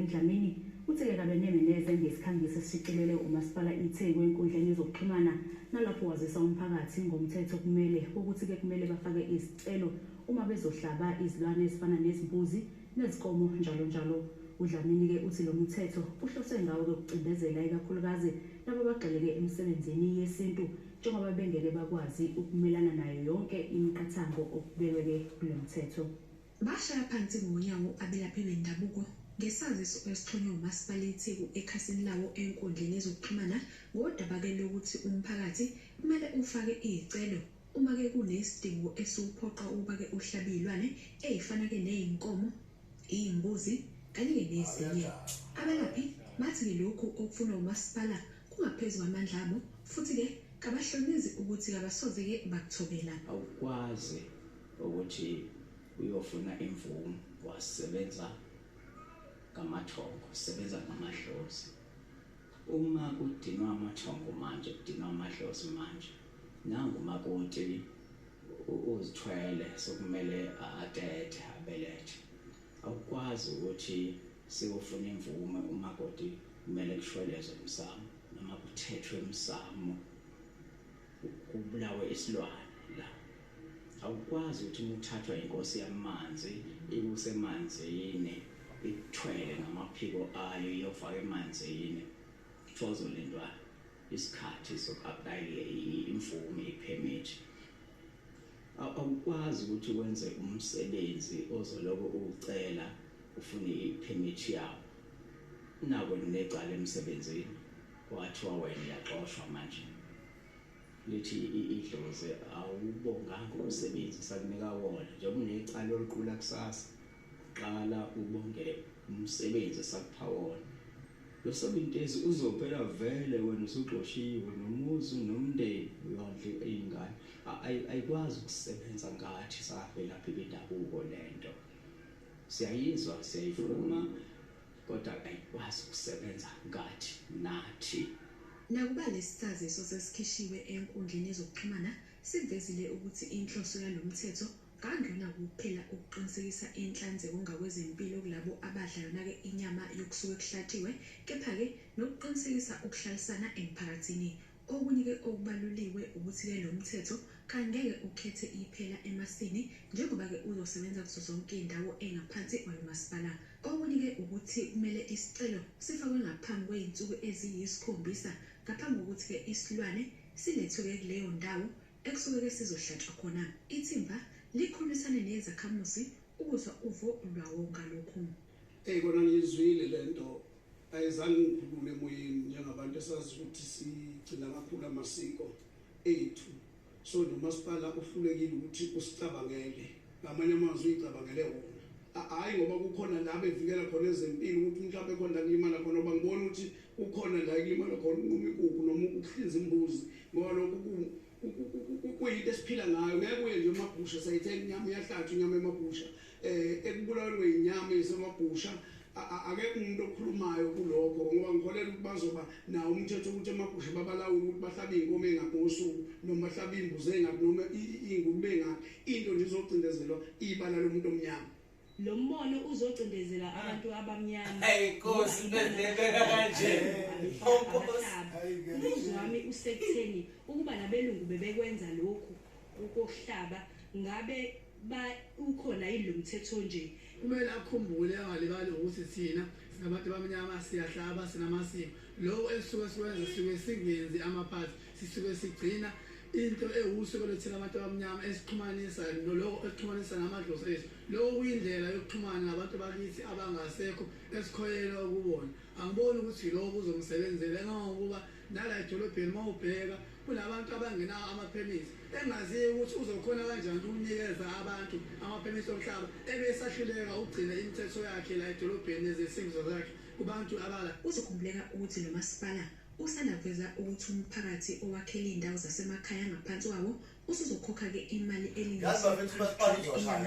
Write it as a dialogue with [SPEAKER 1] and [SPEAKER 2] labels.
[SPEAKER 1] Sibongile Dlamini uthi-ke kabeneme neze ngesikhangiso esishicilelwe uMasipala iTheku enkundleni yezokuxhumana nalapho wazisa umphakathi ngomthetho okumele wokuthi-ke kumele bafake izicelo uma bezohlaba izilwane ezifana nezimbuzi nezinkomo njalo njalo. UDlamini-ke uthi lo mthetho uhlose ngawo-ke ukucindezela ikakhulukazi labo abagxileke emisebenzini yesintu njengoba bengeke bakwazi ukumelana nayo yonke imiqathango okubekwe-ke kulo mthetho.
[SPEAKER 2] Bashaya phansi ngonyawo abelaphi bendabuko ngesaziso esixhunywe uMasipala iTheku ekhasini lawo enkundleni yezokuxhumana ngodaba-ke lokuthi umphakathi kumele ufake izicelo uma-ke kunesidingo esiwuphoqa ukuba-ke uhlabe izilwane ezifana-ke nezinkomo, izimbuzi kanye-ke nezinye. Abelaphi bathi-ke lokhu okufunwa umasipala kungaphezu kwamandla abo futhi-ke kabahlonizi ukuthi kabasoze-ke bakuthobela.
[SPEAKER 3] Awukwazi ukuthi uyofuna imvume wasebenza ngamathongo, sebenza ngamadlozi. Uma kudinwa amathongo manje, kudinwa amadlozi manje, nangu umakoti uzithwele sokumele atete abelethe. Awukwazi ukuthi siyofuna imvume umakoti kumele kushwelezwe emsamo noma kuthethwe emsamo kubulawe isilwane la. Awukwazi ukuthi uma uthathwa inkosi yamanzi ikusemanzini ikuthwele ngamaphiko ayo iyofaka emanzini kuthiwa uzolindwa isikhathi soku-aplaya imvume i-permit. Awukwazi ukuthi wenze umsebenzi ozoloko uwucela ufune i-permit yawo. Naku necala emsebenzini kwathiwa wena uyaxoshwa manje. Lithi idlozi awubonganga umsebenzi sakunika wona njengoba unecala oliqula kusasa qala ubonge umsebenzi esakupha wona. Lo Sobintezi uzophela vele wena usuxoshiwe nomuzi nomndeni uyondla iy'ngane. Ayikwazi ukusebenza ngathi savelaphi bendabuko lento. Siyayizwa siyayivuma kodwa ayikwazi ukusebenza ngathi nathi.
[SPEAKER 2] Nakuba lesi saziso sesikhishiwe enkundleni yezokuxhumana, sivezile ukuthi inhloso yalo mthetho kakuyona kuphela ukuqinisekisa inhlanzeko ngakwezempilo kulabo abadla yona-ke inyama yokusuke kuhlatshiwe, kepha-ke nokuqinisekisa ukuhlalisana emphakathini. Okunye-ke okubaluliwe ukuthi-ke lo mthetho kangeke ukhethe iphela emasini njengoba-ke uzosebenza kuzo zonke iy'ndawo ey'ngaphansi kwalo masipala. Okunye-ke ukuthi kumele isicelo sifakwe ngaphambi kwey'nsuku eziyisikhombisa ngaphambi kokuthi-ke isilwane silethwe-ke kuleyo ndawo ekusuke-ke sizohlatshwa khona. Ithimba likhulumisane nezakhamuzi ukuzwa uvo lwawo ngalokhu.
[SPEAKER 4] Eyi kona ngiyizwile le nto ayizange ingikhulule emoyeni njengabantu esazi ukuthi sigcina kakhulu amasiko ethu so nomasipala uhlulekile ukuthi usicabangele ngamanye amazwi uyicabangele wona hhayi ngoba kukhona la bevikela khona ezempilo ukuthi mhlawumbe khona la kulimala khona ngoba ngibona ukuthi kukhona la kulimala khona ukunquma inkukhu noma ukuhlinza imbuzi ngoba lokhu kuyinto esiphila ngayo ngeke uye nje emabhusha sayithenga inyama iyahlatshwa inyama emabhusha eh ekubulaweni kweyinyama esemabhusha akekho umuntu okhulumayo kulokho ngoba ngikholela ukuthi bazoba nawo umthetho ukuthi emabhusha babalawula ukuthi bahlabe iy'nkomo ey'ngaphi ngosuku noma bahlabe iy'mbuzi ey'ngaphi noma iy'ngulube ey'ngaphi into nje izocindezelwa ibala lomuntu omnyama.
[SPEAKER 5] Lo mbono uzocindezela abantu abamnyama.
[SPEAKER 6] Hey Nkosi bebeka kanje. Oh Nkosi.
[SPEAKER 5] Umbuzo wami usekutheni ukuba nabelungu bebekwenza lokhu ukokuhlaba ngabe ba ukhona yini lo mthetho nje.
[SPEAKER 7] Kumele akhumbule angalibali ukuthi thina singabantu abamnyama siyahlaba sinamasiko. Lokho esisuke sikwenza sisuke singenzi amaphathi sisuke sigcina into ewusiko lwethina abantu abamnyama esixhumanisa noloko esixhumanisa namadlozi ethu. Lokho kuyindlela yokuxhumana nabantu bakithi abangasekho esikholelwa kubona. Angiboni ukuthi lokho kuzomsebenzela engangokuba nala edolobheni uma ubheka kunabantu abangenawo amaphemithi engaziyo ukuthi uzokhona kanjani ukunikeza abantu amaphemithi omhlaba ebe esahluleka ukugcina imithetho yakhe la edolobheni nezinsingizo zakhe kubantu abala.
[SPEAKER 2] Kuzokhumbuleka ukuthi lo masipala usanda kuveza ukuthi umphakathi owakhele iy'ndawo zasemakhaya ngaphansi kwawo usuzokhokha-ke imali
[SPEAKER 8] Yazi bafethu, umasipala uzoshaya.